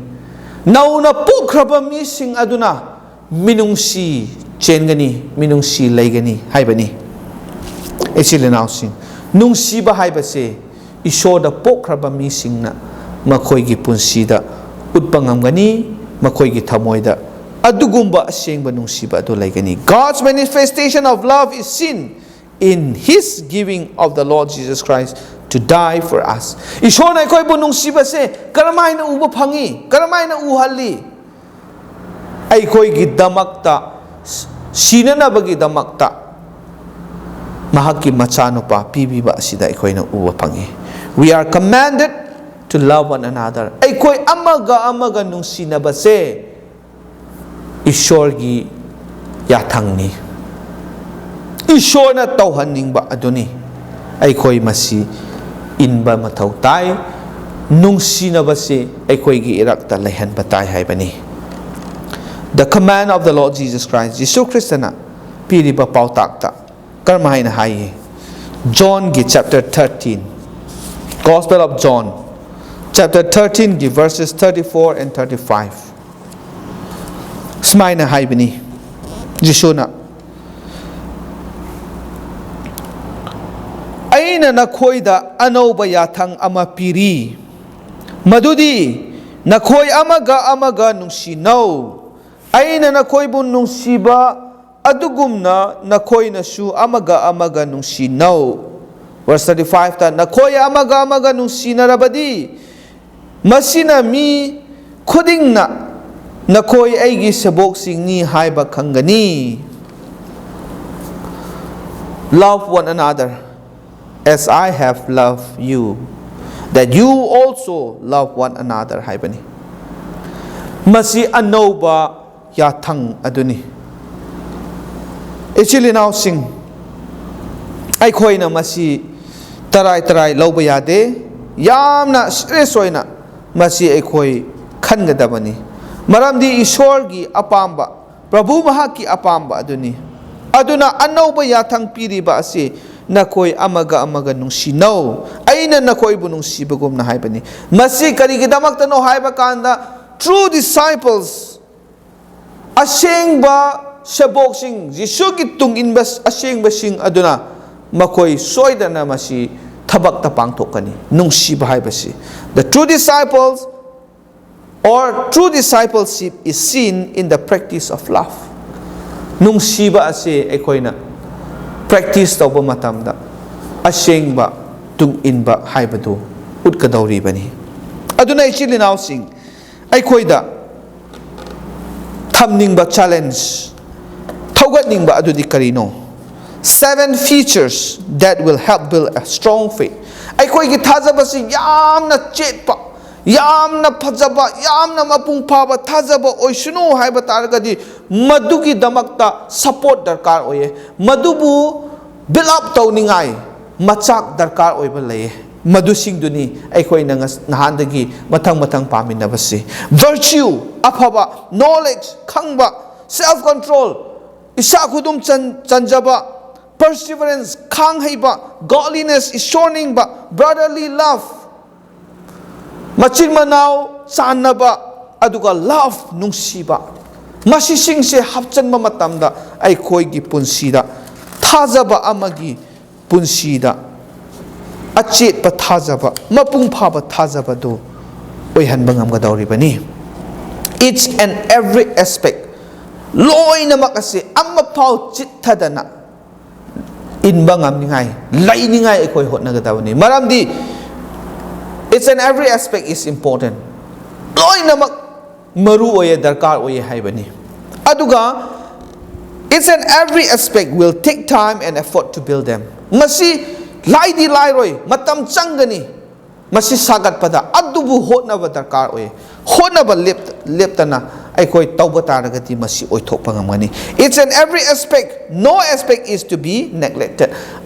ꯅꯧꯅ ꯄꯣꯛꯈ꯭ꯔꯕ ꯃꯤꯁꯤꯡ ꯑꯗꯨꯅ ꯃꯤꯅꯨꯡꯁꯤ ꯆꯦꯟꯒꯅꯤ, ꯃꯤꯅꯨꯡꯁꯤ ꯂꯩꯒꯅꯤ ꯍꯥꯏꯕꯅꯤ꯫ ꯏꯆꯤꯜ ꯏꯅꯥꯎꯁꯤꯡ, ꯅꯨꯡꯁꯤꯕ ꯍꯥꯏꯕꯁꯦ ꯏꯁꯣꯔꯗ ꯄꯣꯛꯈ꯭ꯔꯕ ꯃꯤꯁꯤꯡꯅ ꯃꯈꯣꯏꯒꯤ ꯄꯨꯟꯁꯤꯗ ꯎꯠꯄ ꯉꯝꯒꯅꯤ, ꯃꯈꯣꯏꯒꯤ ꯊꯃꯣꯏꯗ ꯑꯗꯨꯒꯨꯝꯕ ꯑꯁꯦꯡꯕ ꯅꯨꯡꯁꯤꯕ ꯑꯗꯨ ꯂꯩꯒꯅꯤ꯫ God's manifestation of love is seen in his giving of the Lord Jesus Christ to die for us. ꯏꯁꯣꯔꯅ ꯑꯩꯈꯣꯏꯕꯨ ꯅꯨꯡꯁꯤꯕꯁꯦ ꯀꯔꯝꯍꯥꯏꯅ ꯎꯕ ꯐꯪꯉꯤ? ꯀꯔꯝꯍꯥꯏꯅ ꯎꯍꯜꯂꯤ? ꯑꯩꯈꯣꯏꯒꯤꯗꯃꯛꯇ, ꯁꯤꯅꯅꯕꯒꯤꯗꯃꯛꯇ ꯃꯍꯥꯛꯀꯤ ꯃꯆꯥꯅꯨꯄꯥ ꯄꯤꯕꯤꯕ ꯑꯁꯤꯗ ꯑꯩꯈꯣꯏꯅ ꯎꯕ ꯐꯪꯉꯤ꯫ We are commanded to love one another. ꯑꯩꯈꯣꯏ ꯑꯃꯒ ꯑꯃꯒ ꯅꯨꯡꯁꯤꯅꯕꯁꯦ ꯏꯁꯣꯔꯒꯤ ꯌꯥꯊꯪꯅꯤ꯫ ꯏꯁꯣꯔꯅ ꯇꯧꯍꯟꯅꯤꯡꯕ ꯑꯗꯨꯅꯤ꯫ ꯑꯩꯈꯣꯏ ꯃꯁꯤ ꯏꯟꯕ ꯃꯊꯧ ꯇꯥꯏ꯫ ꯅꯨꯡꯁꯤꯅꯕꯁꯤ ꯑꯩꯈꯣꯏꯒꯤ ꯏꯔꯛꯇ ꯂꯩꯍꯟꯕ ꯇꯥꯏ ꯍꯥꯏꯕꯅꯤ꯫ The command of the Lord Jesus Christ, ꯖꯤꯁꯨ ꯈ꯭ꯔꯤꯁꯇꯅ ꯄꯤꯔꯤꯕ ꯄꯥꯎꯇꯥꯛꯇ ꯀꯔꯝ ꯍꯥꯏꯅ ꯍꯥꯏꯌꯦ? ꯖꯣꯟꯒꯤ chapter thirteen, Gospel of John, chapter thirteen ꯒꯤ verses thirty-four and thirty-five, ꯁꯨꯃꯥꯏꯅ ꯍꯥꯏꯕꯅꯤ ꯖꯤꯁꯨꯅ, "ꯑꯩꯅ ꯅꯈꯣꯏꯗ ꯑꯅꯧꯕ ꯌꯥꯊꯪ ꯑꯃ ꯄꯤꯔꯤ, ꯃꯗꯨꯗꯤ ꯅꯈꯣꯏ ꯑꯃꯒ ꯑꯃꯒ ꯅꯨꯡꯁꯤꯅꯧ꯫ ꯑꯩꯅ ꯅꯈꯣꯏꯕꯨ ꯅꯨꯡꯁꯤꯕ ꯑꯗꯨꯒꯨꯝꯅ ꯅꯈꯣꯏꯅꯁꯨ ꯑꯃꯒ ꯑꯃꯒ ꯅꯨꯡꯁꯤꯅꯧ"꯫ Verse thirty-five ꯇ, "ꯅꯈꯣꯏ ꯑꯃꯒ ꯑꯃꯒ ꯅꯨꯡꯁꯤꯅꯔꯕꯗꯤ, ꯃꯁꯤꯅ ꯃꯤ ꯈꯨꯗꯤꯡꯅ ꯅꯈꯣꯏ ꯑꯩꯒꯤ ꯁꯦꯕꯣꯛꯁꯤꯡꯅꯤ ꯍꯥꯏꯕ ꯈꯪꯒꯅꯤ"꯫ "Love one another as I have loved you, that you also love one another" ꯍꯥꯏꯕꯅꯤ꯫ ꯃꯁꯤ ꯑꯅꯧꯕ ꯌꯥꯊꯪ ꯑꯗꯨꯅꯤ꯫ ꯏꯆꯤꯜ ꯏꯅꯥꯎꯁꯤꯡ, ꯑꯩꯈꯣꯏꯅ ꯃꯁꯤ ꯇꯔꯥꯏ ꯇꯔꯥꯏ ꯂꯧꯕ ꯌꯥꯗꯦ꯫ ꯌꯥꯝꯅ serious ꯑꯣꯏꯅ ꯃꯁꯤ ꯑꯩꯈꯣꯏ ꯈꯟꯒꯗꯕꯅꯤ꯫ ꯃꯔꯝꯗꯤ ꯏꯁꯣꯔꯒꯤ ꯑꯄꯥꯝꯕ, ꯄ꯭ꯔꯚꯨ ꯃꯍꯥꯛꯀꯤ ꯑꯄꯥꯝꯕ ꯑꯗꯨꯅꯤ꯫ ꯑꯗꯨꯅ ꯑꯅꯧꯕ ꯌꯥꯊꯪ ꯄꯤꯔꯤꯕ ꯑꯁꯤ, "ꯅꯈꯣꯏ ꯑꯃꯒ ꯑꯃꯒ ꯅꯨꯡꯁꯤꯅꯧ, ꯑꯩꯅ ꯅꯈꯣꯏꯕꯨ ꯅꯨꯡꯁꯤꯕꯒꯨꯝꯅ" ꯍꯥꯏꯕꯅꯤ꯫ ꯃꯁꯤ ꯀꯔꯤꯒꯤꯗꯃꯛꯇꯅꯣ ꯍꯥꯏꯕ ꯀꯥꯟꯗ, true disciples, ꯑꯁꯦꯡꯕ ꯁꯦꯕꯣꯛꯁꯤꯡ, ꯖꯤꯁꯨꯒꯤ ꯇꯨꯡ ꯏꯟꯕ ꯑꯁꯦꯡꯕꯁꯤꯡ ꯑꯗꯨꯅ ꯃꯈꯣꯏ ꯁꯣꯏꯗꯅ ꯃꯁꯤ ꯊꯕꯛꯇ ꯄꯥꯡꯊꯣꯛꯀꯅꯤ꯫ ꯅꯨꯡꯁꯤꯕ ꯍꯥꯏꯕꯁꯤ, the true disciples or true discipleship is seen in the practice of love. ꯅꯨꯡꯁꯤꯕ ꯑꯁꯤ ꯑꯩꯈꯣꯏꯅ practice ꯇꯧꯕ ꯃꯇꯝꯗ ꯑꯁꯦꯡꯕ ꯇꯨꯡ ꯏꯟꯕ ꯍꯥꯏꯕꯗꯨ ꯎꯠꯀꯗꯧꯔꯤꯕꯅꯤ꯫ ꯑꯗꯨꯅ ꯏꯆꯤꯜ ꯏꯅꯥꯎꯁꯤꯡ, ꯑꯩꯈꯣꯏꯗ ꯊꯝꯅꯤꯡꯕ challenge, ꯊꯧꯒꯠꯅꯤꯡꯕ ꯑꯗꯨꯗꯤ ꯀꯔꯤꯅꯣ? Seven features that will help build a strong faith. ꯑꯩꯈꯣꯏꯒꯤ ꯊꯥꯖꯕꯁꯤ ꯌꯥꯝꯅ ꯆꯦꯠꯄ, ꯌꯥꯝꯅ ꯐꯖꯕ, ꯌꯥꯝꯅ ꯃꯄꯨꯡ ꯐꯥꯕ ꯊꯥꯖꯕ ꯑꯣꯏꯁꯅꯨ ꯍꯥꯏꯕ ꯇꯥꯔꯒꯗꯤ, ꯃꯗꯨꯒꯤꯗꯃꯛꯇ support ꯗꯔꯀꯥꯔ ꯑꯣꯏꯌꯦ꯫ ꯃꯗꯨꯕꯨ build up ꯇꯧꯅꯤꯡꯉꯥꯏ ꯃꯆꯥꯛ ꯗꯔꯀꯥꯔ ꯑꯣꯏꯕ ꯂꯩꯌꯦ꯫ ꯃꯗꯨꯁꯤꯡꯗꯨꯅꯤ ꯑꯩꯈꯣꯏꯅ ꯉꯁ-, ꯅꯍꯥꯟꯗꯒꯤ ꯃꯊꯪ ꯃꯊꯪ ꯄꯥꯃꯤꯟꯅꯕꯁꯤ꯫ Virtue, ꯑꯐꯕ, knowledge, ꯈꯪꯕ, self control, ꯏꯁꯥ ꯈꯨꯗꯨꯝ ꯆꯟ-, ꯆꯟꯖꯕ, perseverance, ꯈꯥꯡ ꯍꯩꯕ, godliness, ꯏꯁꯣꯔ ꯅꯤꯡꯕ, brotherly love, ꯃꯆꯤꯟ ꯃꯅꯥꯎ ꯆꯥꯟꯅꯕ, ꯑꯗꯨꯒ love, ꯅꯨꯡꯁꯤꯕ, ꯃꯁꯤꯁꯤꯡꯁꯦ ꯍꯥꯞꯆꯤꯟꯕ ꯃꯇꯝꯗ ꯑꯩꯈꯣꯏꯒꯤ ꯄꯨꯟꯁꯤꯗ ꯊꯥꯖꯕ ꯑꯃꯒꯤ ꯄꯨꯟꯁꯤꯗ ꯑꯆꯦꯠꯄ ꯊꯥꯖꯕ, ꯃꯄꯨꯡ ꯐꯥꯕ ꯊꯥꯖꯕꯗꯨ ꯑꯣꯏꯍꯟꯕ ꯉꯝꯒꯗꯧꯔꯤꯕꯅꯤ꯫ Each and every aspect, ꯂꯣꯏꯅꯃꯛ ꯑꯁꯤ ꯑꯃꯐꯥꯎ ꯆꯤꯠꯊꯗꯅ ꯏꯟꯕ ꯉꯝꯅꯤꯡꯉꯥꯏ, ꯂꯩꯅꯤꯡꯉꯥꯏ ꯑꯩꯈꯣꯏ ꯍꯣꯠꯅꯒꯗꯕꯅꯤ꯫ ꯃꯔꯝꯗꯤ each and every aspect is important, ꯂꯣꯏꯅꯃꯛ ꯃꯔꯨ ꯑꯣꯏꯌꯦ, ꯗꯔꯀꯥꯔ ꯑꯣꯏꯌꯦ ꯍꯥꯏꯕꯅꯤ꯫ ꯑꯗꯨꯒ each and every aspect will take time and effort to build them. ꯃꯁꯤ ꯂꯥꯏꯗꯤ ꯂꯥꯏꯔꯣꯏ, ꯃꯇꯝ ꯆꯪꯒꯅꯤ꯫ ꯃꯁꯤ ꯁꯥꯒꯠꯄꯗ ꯑꯗꯨꯕꯨ ꯍꯣꯠꯅꯕ ꯗꯔꯀꯥꯔ ꯑꯣꯏ꯫ ꯍꯣꯠꯅꯕ ꯂꯦꯞ-, ꯂꯦꯞꯇꯅ ꯑꯩꯈꯣꯏ ꯇꯧꯕ ꯇꯥꯔꯒꯗꯤ ꯃꯁꯤ ꯑꯣꯏꯊꯣꯛꯄ ꯉꯝꯒꯅꯤ꯫ Each and every aspect, no aspect is to be neglected.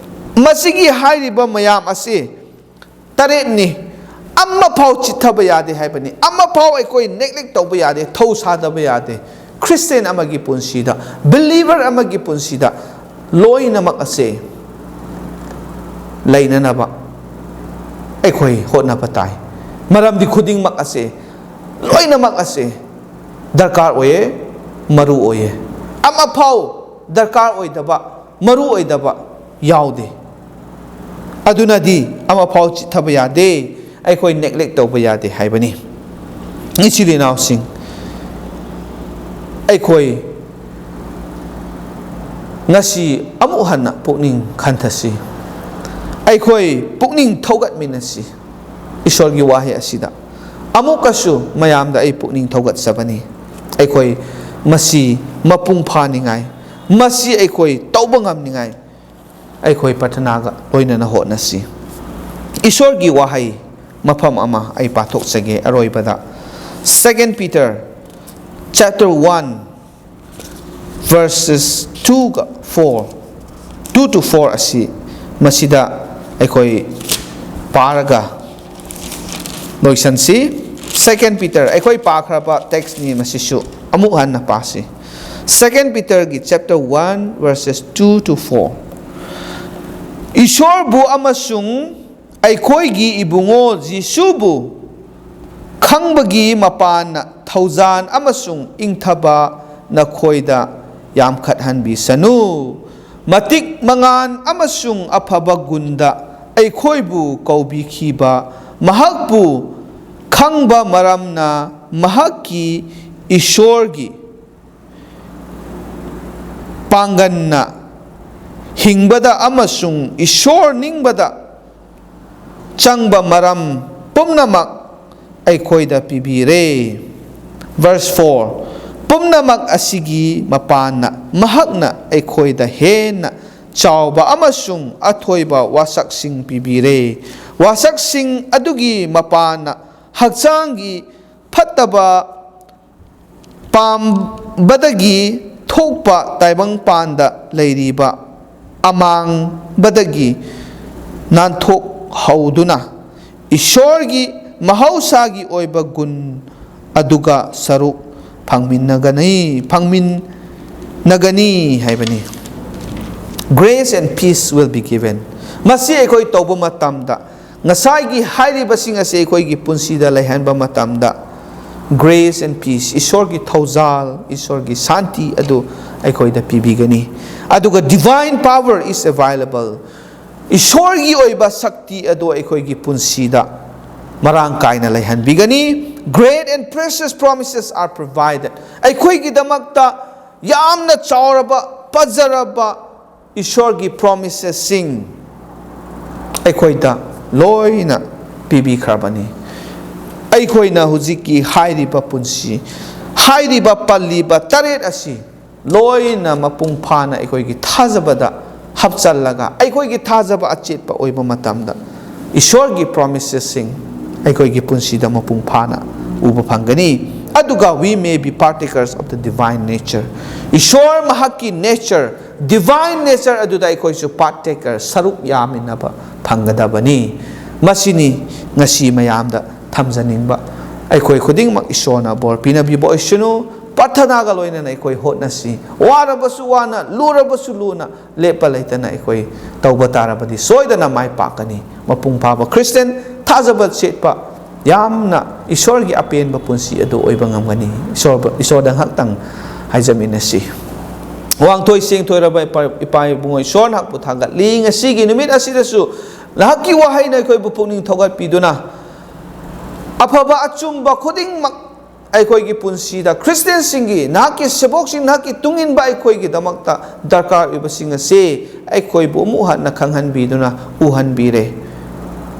ꯃꯁꯤꯒꯤ ꯍꯥꯏꯔꯤꯕ ꯃꯌꯥꯝ ꯑꯁꯤ ꯇꯔꯦꯠꯅꯤ, ꯑꯃꯐꯥꯎ ꯆꯤꯠꯊꯕ ꯌꯥꯗꯦ ꯍꯥꯏꯕꯅꯤ꯫ ꯑꯃꯐꯥꯎ ꯑꯩꯈꯣꯏ neglect ꯇꯧꯕ ꯌꯥꯗꯦ, ꯊꯧ ꯁꯥꯗꯕ ꯌꯥꯗꯦ꯫ ꯈ꯭ꯔꯤꯁꯇꯦꯟ ꯑꯃꯒꯤ ꯄꯨꯟꯁꯤꯗ, believer ꯑꯃꯒꯤ ꯄꯨꯟꯁꯤꯗ ꯂꯣꯏꯅꯃꯛ ꯑꯁꯦ ꯂꯩꯅꯅꯕ ꯑꯩꯈꯣꯏ ꯍꯣꯠꯅꯕ ꯇꯥꯏ꯫ ꯃꯔꯝꯗꯤ ꯈꯨꯗꯤꯡꯃꯛ ꯑꯁꯦ, ꯂꯣꯏꯅꯃꯛ ꯑꯁꯦ ꯗꯔꯀꯥꯔ ꯑꯣꯏꯌꯦ, ꯃꯔꯨ ꯑꯣꯏꯌꯦ꯫ ꯑꯃꯐꯥꯎ ꯗꯔꯀꯥꯔ ꯑꯣꯏꯗꯕ, ꯃꯔꯨ ꯑꯣꯏꯗꯕ ꯌꯥꯎꯗꯦ꯫ ꯑꯗꯨꯅꯗꯤ ꯑꯃꯐꯥꯎ ꯆꯤꯠꯊꯕ ꯌꯥꯗꯦ, ꯑꯩꯈꯣꯏ neglect ꯇꯧꯕ ꯌꯥꯗꯦ ꯍꯥꯏꯕꯅꯤ꯫ ꯏꯆꯤꯜ ꯏꯅꯥꯎꯁꯤꯡ, ꯑꯩꯈꯣꯏ ꯉꯁꯤ ꯑꯃꯨꯛ ꯍꯟꯅ ꯄꯨꯛꯅꯤꯡ ꯈꯟꯊꯁꯤ꯫ ꯑꯩꯈꯣꯏ ꯄꯨꯛꯅꯤꯡ ꯊꯧꯒꯠꯃꯤꯟꯅꯁꯤ ꯏꯁꯣꯔꯒꯤ ꯋꯥꯍꯩ ꯑꯁꯤꯗ꯫ ꯑꯃꯨꯛꯀꯁꯨ ꯃꯌꯥꯝꯗ ꯑꯩ ꯄꯨꯛꯅꯤꯡ ꯊꯧꯒꯠꯆꯕꯅꯤ꯫ ꯑꯩꯈꯣꯏ ꯃꯁꯤ ꯃꯄꯨꯡ ꯐꯥꯅꯤꯡꯉꯥꯏ, ꯃꯁꯤ ꯑꯩꯈꯣꯏ ꯇꯧꯕ ꯉꯝꯅꯤꯡꯉꯥꯏ, ꯑꯩꯈꯣꯏ ꯄ꯭ꯔꯊꯅꯥꯒ ꯂꯣꯏꯅꯅ ꯍꯣꯠꯅꯁꯤ꯫ ꯏꯁꯣꯔꯒꯤ ꯋꯥꯍꯩ ꯃꯐꯝ ꯑꯃ ꯑꯩ ꯄꯥꯊꯣꯛꯆꯒꯦ ꯑꯔꯣꯏꯕꯗ꯫ Second Peter chapter one verses two ꯒ four, two to four ꯑꯁꯤ ꯃꯁꯤꯗ ꯑꯩꯈꯣꯏ ꯄꯥꯔꯒ ꯂꯣꯏꯁꯟꯁꯤ꯫ Second Peter, ꯑꯩꯈꯣꯏ ꯄꯥꯈ꯭ꯔꯕ text ꯅꯤ, ꯃꯁꯤꯁꯨ ꯑꯃꯨꯛ ꯍꯟꯅ ꯄꯥꯁꯤ꯫ Second Peter ꯒꯤ chapter one verses two to four꯫ ꯏꯁꯣꯔꯕꯨ ꯑꯃꯁꯨꯡ ꯑꯩꯈꯣꯏꯒꯤ ꯏꯕꯨꯡꯉꯣ ꯖꯤꯁꯨꯕꯨ ꯈꯪꯕꯒꯤ ꯃꯄꯥꯟꯅ ꯊꯧꯖꯥꯟ ꯑꯃꯁꯨꯡ ꯏꯪꯊꯕ ꯅꯈꯣꯏꯗ ꯌꯥꯝꯈꯠꯍꯟꯕꯤꯁꯅꯨ꯫ ꯃꯇꯤꯛ ꯃꯉꯥꯟ ꯑꯃꯁꯨꯡ ꯑꯐꯕ ꯒꯨꯟꯗ ꯑꯩꯈꯣꯏꯕꯨ ꯀꯧꯕꯤꯈꯤꯕ ꯃꯍꯥꯛꯄꯨ ꯈꯪꯕ ꯃꯔꯝꯅ ꯃꯍꯥꯛꯀꯤ ꯏꯁꯣꯔꯒꯤ ꯄꯥꯡꯒꯟꯅ ꯍꯤꯡꯕꯗ ꯑꯃꯁꯨꯡ ꯏꯁꯣꯔ ꯅꯤꯡꯕꯗ ꯆꯪꯕ ꯃꯔꯝ ꯄꯨꯝꯅꯃꯛ ꯑꯩꯈꯣꯏꯗ ꯄꯤꯕꯤꯔꯦ꯫ Verse four, ꯄꯨꯝꯅꯃꯛ ꯑꯁꯤꯒꯤ ꯃꯄꯥꯟꯅ ꯃꯍꯥꯛꯅ ꯑꯩꯈꯣꯏꯗ ꯍꯦꯟꯅ ꯆꯥꯎꯕ ꯑꯃꯁꯨꯡ ꯑꯊꯣꯏꯕ ꯋꯥꯁꯛꯁꯤꯡ ꯄꯤꯕꯤꯔꯦ꯫ ꯋꯥꯁꯛꯁꯤꯡ ꯑꯗꯨꯒꯤ ꯃꯄꯥꯟꯅ ꯍꯛꯆꯥꯡꯒꯤ ꯐꯠꯇꯕ ꯄꯥꯝꯕꯗꯒꯤ ꯊꯣꯛꯄ ꯇꯥꯏꯕꯪꯄꯥꯟꯗ ꯂꯩꯔꯤꯕ ꯑꯃꯥꯡꯕꯗꯒꯤ ꯅꯥꯟꯊꯣꯛꯍꯧꯗꯨꯅ ꯏꯁꯣꯔꯒꯤ ꯃꯍꯧꯁꯥꯒꯤ ꯑꯣꯏꯕ ꯒꯨꯟ ꯑꯗꯨꯒ ꯁꯔꯨꯛ ꯐꯪꯃꯤꯟꯅꯒꯅꯤ, ꯐꯪꯃꯤꯟꯅꯒꯅꯤ ꯍꯥꯏꯕꯅꯤ꯫ Grace and peace will be given. ꯃꯁꯤ ꯑꯩꯈꯣꯏ ꯇꯧꯕ ꯃꯇꯝꯗ ꯉꯁꯥꯏꯒꯤ ꯍꯥꯏꯔꯤꯕꯁꯤꯡ ꯑꯁꯤ ꯑꯩꯈꯣꯏꯒꯤ ꯄꯨꯟꯁꯤꯗ ꯂꯩꯍꯟꯕ ꯃꯇꯝꯗ grace and peace, ꯏꯁꯣꯔꯒꯤ ꯊꯧꯖꯥꯜ, ꯏꯁꯣꯔꯒꯤ ꯁꯥꯟꯇꯤ ꯑꯗꯨ ꯑꯩꯈꯣꯏꯗ ꯄꯤꯕꯤꯒꯅꯤ꯫ ꯑꯗꯨꯒ divine power is available. ꯏꯁꯣꯔꯒꯤ ꯑꯣꯏꯕ ꯁꯛꯇꯤ ꯑꯗꯨ ꯑꯩꯈꯣꯏꯒꯤ ꯄꯨꯟꯁꯤꯗ ꯃꯔꯥꯡ ꯀꯥꯏꯅ ꯂꯩꯍꯟꯕꯤꯒꯅꯤ꯫ Great and precious promises are provided. ꯑꯩꯈꯣꯏꯒꯤꯗꯃꯛꯇ ꯌꯥꯝꯅ ꯆꯥꯎꯔꯕ, ꯐꯖꯔꯕ ꯏꯁꯣꯔꯒꯤ promisesꯁꯤꯡ ꯑꯩꯈꯣꯏꯗ ꯂꯣꯏꯅ ꯄꯤꯕꯤꯈ꯭ꯔꯕꯅꯤ꯫ ꯑꯩꯈꯣꯏꯅ ꯍꯧꯖꯤꯛꯀꯤ ꯍꯥꯏꯔꯤꯕ ꯄꯨꯟꯁꯤ, ꯍꯥꯏꯔꯤꯕ ꯄꯜꯂꯤꯕ ꯇꯔꯦꯠ ꯑꯁꯤ ꯂꯣꯏꯅ ꯃꯄꯨꯡ ꯐꯥꯅ ꯑꯩꯈꯣꯏꯒꯤ ꯊꯥꯖꯕꯗ ꯍꯥꯞꯆꯜꯂꯒ ꯑꯩꯈꯣꯏꯒꯤ ꯊꯥꯖꯕ ꯑꯆꯦꯠꯄ ꯑꯣꯏꯕ ꯃꯇꯝꯗ, ꯏꯁꯣꯔꯒꯤ promisesꯁꯤꯡ ꯑꯩꯈꯣꯏꯒꯤ ꯄꯨꯟꯁꯤꯗ ꯃꯄꯨꯡ ꯐꯥꯅ ꯎꯕ ꯐꯪꯒꯅꯤ꯫ ꯑꯗꯨꯒ we may be partakers of the divine nature. ꯏꯁꯣꯔ ꯃꯍꯥꯛꯀꯤ nature, divine nature ꯑꯗꯨꯗ ꯑꯩꯈꯣꯏꯁꯨ partaker, ꯁꯔꯨꯛ ꯌꯥꯃꯤꯟꯅꯕ ꯐꯪꯒꯗꯕꯅꯤ꯫ ꯃꯁꯤꯅꯤ ꯉꯁꯤ ꯃꯌꯥꯝꯗ ꯊꯝꯖꯅꯤꯡꯕ꯫ ꯑꯩꯈꯣꯏ ꯈꯨꯗꯤꯡꯃꯛ ꯏꯁꯣꯔꯅ ꯕꯣꯔ ꯄꯤꯅꯕꯤꯕ ꯑꯣꯏꯁꯅꯨ꯫ ꯄ꯭ꯔꯥꯊꯅꯥꯒ ꯂꯣꯏꯅꯅ ꯑꯩꯈꯣꯏ ꯍꯣꯠꯅꯁꯤ꯫ ꯋꯥꯔꯕꯁꯨ ꯋꯥꯅ, ꯂꯨꯔꯕꯁꯨ ꯂꯨꯅ, ꯂꯦꯞꯄ ꯂꯩꯇꯅ ꯑꯩꯈꯣꯏ ꯇꯧꯕ ꯇꯥꯔꯕꯗꯤ ꯁꯣꯏꯗꯅ ꯃꯥꯏ ꯄꯥꯛꯀꯅꯤ꯫ ꯃꯄꯨꯡ ꯐꯥꯕ ꯈ꯭ꯔꯤꯁꯇꯤꯌꯥꯟ, ꯊꯥꯖꯕ ꯆꯦꯠꯄ, ꯌꯥꯝꯅ ꯏꯁꯣꯔꯒꯤ ꯑꯄꯦꯟꯕ ꯄꯨꯟꯁꯤ ꯑꯗꯨ ꯑꯣꯏꯕ ꯉꯝꯒꯅꯤ꯫ ꯏꯁꯣꯔꯕ-, ꯏꯁꯣꯔꯗ ꯉꯥꯏꯍꯥꯛꯇꯪ ꯍꯥꯏꯖꯃꯤꯟꯅꯁꯤ꯫ ꯋꯥꯡꯊꯣꯏ ꯁꯦꯡꯊꯣꯏꯔꯕ ꯏꯄꯥ, ꯏꯄꯥ ꯏꯕꯨꯡꯉꯣ ꯏꯁꯣꯔ, ꯅꯍꯥꯛꯄꯨ ꯊꯥꯒꯠꯂꯤ꯫ ꯉꯁꯤꯒꯤ ꯅꯨꯃꯤꯠ ꯑꯁꯤꯗꯁꯨ ꯅꯍꯥꯛꯀꯤ ꯋꯥꯍꯩꯅ ꯑꯩꯈꯣꯏꯕꯨ ꯄꯨꯛꯅꯤꯡ ꯊꯧꯒꯠꯄꯤꯗꯨꯅ, ꯑꯐꯕ ꯑꯆꯨꯝꯕ ꯈꯨꯗꯤꯡꯃꯛ ꯑꯩꯈꯣꯏꯒꯤ ꯄꯨꯟꯁꯤꯗ, ꯈ꯭ꯔꯤꯁꯇꯤꯌꯥꯟꯁꯤꯡꯒꯤ, ꯅꯍꯥꯛꯀꯤ ꯁꯦꯕꯣꯛꯁꯤꯡ, ꯅꯍꯥꯛꯀꯤ ꯇꯨꯡ ꯏꯟꯕ ꯑꯩꯈꯣꯏꯒꯤꯗꯃꯛꯇ ꯗꯔꯀꯥꯔ ꯑꯣꯏꯕꯁꯤꯡ ꯑꯁꯤ ꯑꯩꯈꯣꯏꯕꯨ ꯑꯃꯨꯛ ꯍꯟꯅ ꯈꯪꯍꯟꯕꯤꯗꯨꯅ ꯎꯍꯟꯕꯤꯔꯦ꯫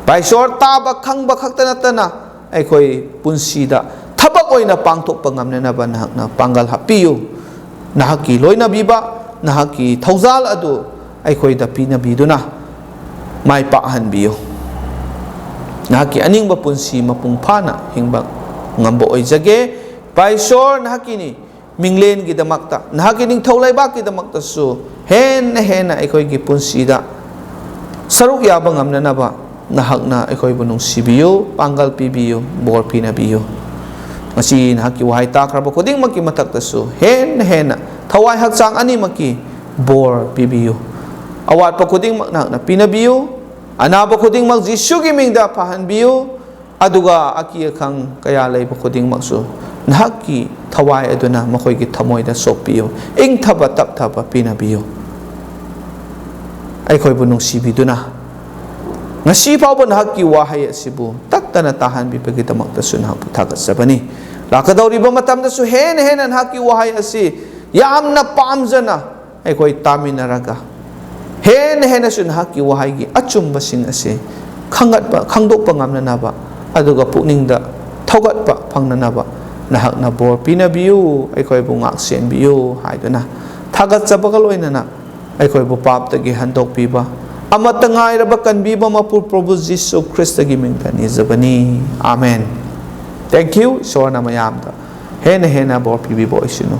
ꯄꯥꯏꯁꯣꯔ, ꯇꯥꯕ ꯈꯪꯕ ꯈꯛꯇ ꯅꯠꯇꯅ ꯑꯩꯈꯣꯏ ꯄꯨꯟꯁꯤꯗ ꯊꯕꯛ ꯑꯣꯏꯅ ꯄꯥꯡꯊꯣꯛꯄ ꯉꯝꯅꯅꯕ ꯅꯍꯥꯛꯅ ꯄꯥꯡꯒꯜ ꯍꯥꯞꯄꯤꯌꯨ꯫ ꯅꯍꯥꯛꯀꯤ ꯂꯣꯏꯅꯕꯤꯕ, ꯅꯍꯥꯛꯀꯤ ꯊꯧꯖꯥꯜ ꯑꯗꯨ ꯑꯩꯈꯣꯏꯗ ꯄꯤꯅꯕꯤꯗꯨꯅ ꯃꯥꯏ ꯄꯥꯛꯍꯟꯕꯤꯌꯨ꯫ ꯅꯍꯥꯛꯀꯤ ꯑꯅꯤꯡꯕ ꯄꯨꯟꯁꯤ ꯃꯄꯨꯡ ꯐꯥꯅ ꯍꯤꯡꯕ ꯉꯝꯕ ꯑꯣꯏꯖꯒꯦ꯫ ꯄꯥꯏꯁꯣꯔ, ꯅꯍꯥꯛꯀꯤꯅꯤ ꯃꯤꯡꯂꯦꯟꯒꯤꯗꯃꯛꯇ, ꯅꯍꯥꯛꯀꯤ ꯅꯤꯡꯊꯧ ꯂꯩꯕꯥꯛꯀꯤꯗꯃꯛꯇꯁꯨ ꯍꯦꯟꯅ ꯍꯦꯟꯅ ꯑꯩꯈꯣꯏꯒꯤ ꯄꯨꯟꯁꯤꯗ ꯁꯔꯨꯛ ꯌꯥꯕ ꯉꯝꯅꯅꯕ ꯅꯍꯥꯛꯅ ꯑꯩꯈꯣꯏꯕꯨ ꯅꯨꯡꯁꯤꯕꯤꯌꯨ, ꯄꯥꯡꯒꯜ ꯄꯤꯕꯤꯌꯨ, ꯕꯣꯔ ꯄꯤꯅꯕꯤꯌꯨ꯫ ꯉꯁꯤ ꯅꯍꯥꯛꯀꯤ ꯋꯥꯍꯩ ꯇꯥꯈ꯭ꯔꯕ ꯈꯨꯗꯤꯡꯃꯛꯀꯤ ꯃꯊꯛꯇꯁꯨ ꯍꯦꯟꯅ ꯍꯦꯟꯅ ꯊꯋꯥꯏ ꯍꯛꯆꯥꯡ ꯑꯅꯤꯃꯛꯀꯤ ꯕꯣꯔ ꯄꯤꯕꯤꯌꯨ꯫ ꯑꯋꯥꯠꯄ ꯈꯨꯗꯤꯡꯃꯛ ꯅꯍꯥꯛꯅ ꯄꯤꯅꯕꯤꯌꯨ꯫ ꯑꯅꯥꯕ ꯈꯨꯗꯤꯡꯃꯛ ꯖꯤꯁꯨꯒꯤ ꯃꯤꯡꯗ ꯐꯍꯟꯕꯤꯌꯨ꯫ ꯑꯗꯨꯒ ꯑꯀꯤ ꯑꯈꯪ ꯀꯌꯥ ꯂꯩꯕ ꯈꯨꯗꯤꯡꯃꯛꯁꯨ ꯅꯍꯥꯛꯀꯤ ꯊꯋꯥꯏ ꯑꯗꯨꯅ ꯃꯈꯣꯏꯒꯤ ꯊꯃꯣꯏꯗ ꯁꯣꯛꯄꯤꯌꯨ꯫ ꯏꯪꯊꯕ ꯇꯞꯊꯕ ꯄꯤꯅꯕꯤꯌꯨ꯫ ꯑꯩꯈꯣꯏꯕꯨ ꯅꯨꯡꯁꯤꯕꯤꯗꯨꯅ ꯉꯁꯤ ꯐꯥꯎꯕ ꯅꯍꯥꯛꯀꯤ ꯋꯥꯍꯩ ꯑꯁꯤꯕꯨ ꯇꯠꯇꯅ ꯇꯥꯍꯟꯕꯤꯕꯒꯤꯗꯃꯛꯇꯁꯨ ꯅꯍꯥꯛꯄꯨ ꯊꯥꯒꯠꯆꯕꯅꯤ꯫ ꯂꯥꯛꯀꯗꯧꯔꯤꯕ ꯃꯇꯝꯗꯁꯨ ꯍꯦꯟꯅ ꯍꯦꯟꯅ ꯅꯍꯥꯛꯀꯤ ꯋꯥꯍꯩ ꯑꯁꯤ ꯌꯥꯝꯅ ꯄꯥꯝꯖꯅ ꯑꯩꯈꯣꯏ ꯇꯥꯃꯤꯟꯅꯔꯒ ꯍꯦꯟꯅ ꯍꯦꯟꯅꯁꯨ ꯅꯍꯥꯛꯀꯤ ꯋꯥꯍꯩꯒꯤ ꯑꯆꯨꯝꯕꯁꯤꯡ ꯑꯁꯤ ꯈꯪꯒꯠꯄ, ꯈꯪꯗꯣꯛꯄ ꯉꯝꯅꯅꯕ, ꯑꯗꯨꯒ ꯄꯨꯛꯅꯤꯡꯗ ꯊꯧꯒꯠꯄ ꯐꯪꯅꯅꯕ ꯅꯍꯥꯛꯅ ꯕꯣꯔ ꯄꯤꯅꯕꯤꯌꯨ, ꯑꯩꯈꯣꯏꯕꯨ ꯉꯥꯛ ꯁꯦꯟꯕꯤꯌꯨ ꯍꯥꯏꯗꯨꯅ ꯊꯥꯒꯠꯆꯕꯒ ꯂꯣꯏꯅꯅ ꯑꯩꯈꯣꯏꯕꯨ ꯄꯥꯞꯇꯒꯤ ꯍꯟꯗꯣꯛꯄꯤꯕ, ꯑꯃꯠꯇ ꯉꯥꯏꯔꯕ ꯀꯟꯕꯤꯕ ꯃꯄꯨ ꯄ꯭ꯔꯚꯨ ꯖꯤꯁꯨ ꯈ꯭ꯔꯤꯁꯇꯒꯤ ꯃꯤꯡꯗ ꯅꯤꯖꯕꯅꯤ꯫ ꯑꯥꯃꯦꯟ꯫ Thank you꯫ ꯏꯁꯣꯔꯅ ꯃꯌꯥꯝꯗ ꯍꯦꯟꯅ ꯍꯦꯟꯅ ꯕꯣꯔ ꯄꯤꯕꯤꯕ ꯑꯣꯏꯁꯅꯨ꯫